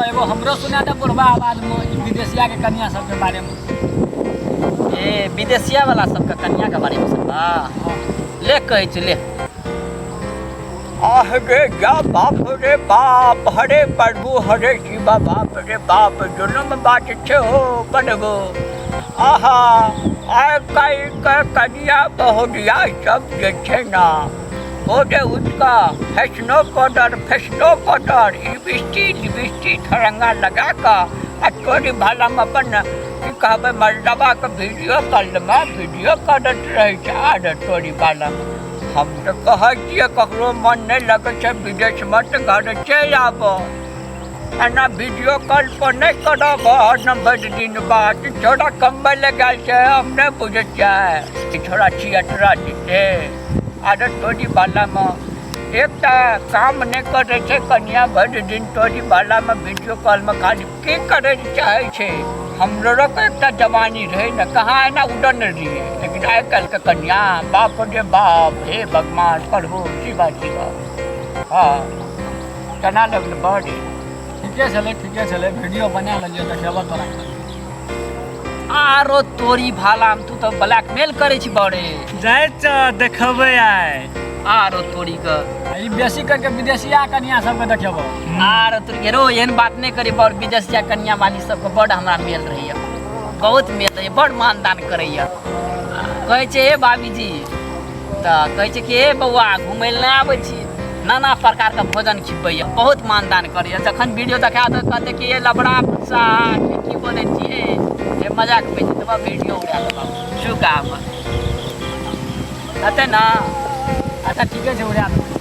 एगो हमरो सुना दे बुढ़वा आवाज में ई विदेशिया के कन्या सबके बारे में। ए विदेशिया वाला सबके कन्या के बारे में सुनबा? ले कहै छी ले। आह रे जा बाप रे बाप, हरे प्रभु हरे शिवा, बाप रे बाप जुलम बात छे हो प्रभु। आहा आइ काल्हि के कन्या बहुरिया सब जे छै ना, ओ जे उसका फैशनो पाउडर फैशनो पाउडर लिपस्टिक लिपस्टिक थरंगा लगा कऽ आ तोरी भालामे अपन की कहबै मर्दबाके वीडियो कॉलमे वीडियो करैत रहै छै। आर तोरी भालामे हम तऽ कहै छियै ककरो मन नहि लगै छै विदेशमे तऽ घर चलि आबऽ, एना वीडियो कॉल पर नहि करब ने भरि दिन बात। छोड़ा कमबै लए गेल छै, हम नहि बुझै छियै, छोड़ा छियतरा जेतै। आर तोरी भालामे एकटा काम नहि करै छै कनिया, भरि दिन तोरी भालामे वीडियो कॉलमे खाली की करै लए चाहै छै। हमरो के एकटा जवानी रहै ने, कहाँ एना उड़न रहियै, लेकिन आइ काल्हिके कनिया बाप रे बाप, हे भगवान प्रभु शिवा शिवा। हँ केना लगलै बड़? ठीके छलै, ठीके छलै। वीडियो बना लेलियै, देखेबऽ तोरा। आरो तोरी भालाम तू तऽ ब्लैकमेल करै छी बड़े। जाइ छ देखबै आइ। आरो तोरी के ई बेसी करके विदेशिया कन्या सबके देखेबो। आरो तोरी के रो एहन बात नहि करी बड़, विदेशिया कन्या वाली सबके बड़ हमरा मेल रहैया, बहुत मेल रहैया, बड़ मानदान करैया। कहै छै हे भाभीजी, तऽ कहै छै कि हे बौआ घुमै लए नहि आबै छी, नाना प्रकारके भोजन खिबैया, बहुत मानदान करैया। जखन वीडियो देखा तऽ कहतै कि हे लबड़ा भुस्सा की बोलै छियै, हे मजाक पे छै, तऽ वीडियो उड़ा देबऽ चुकाब हेतै ने। अच्छा ठीके छै, उड़ा देबै।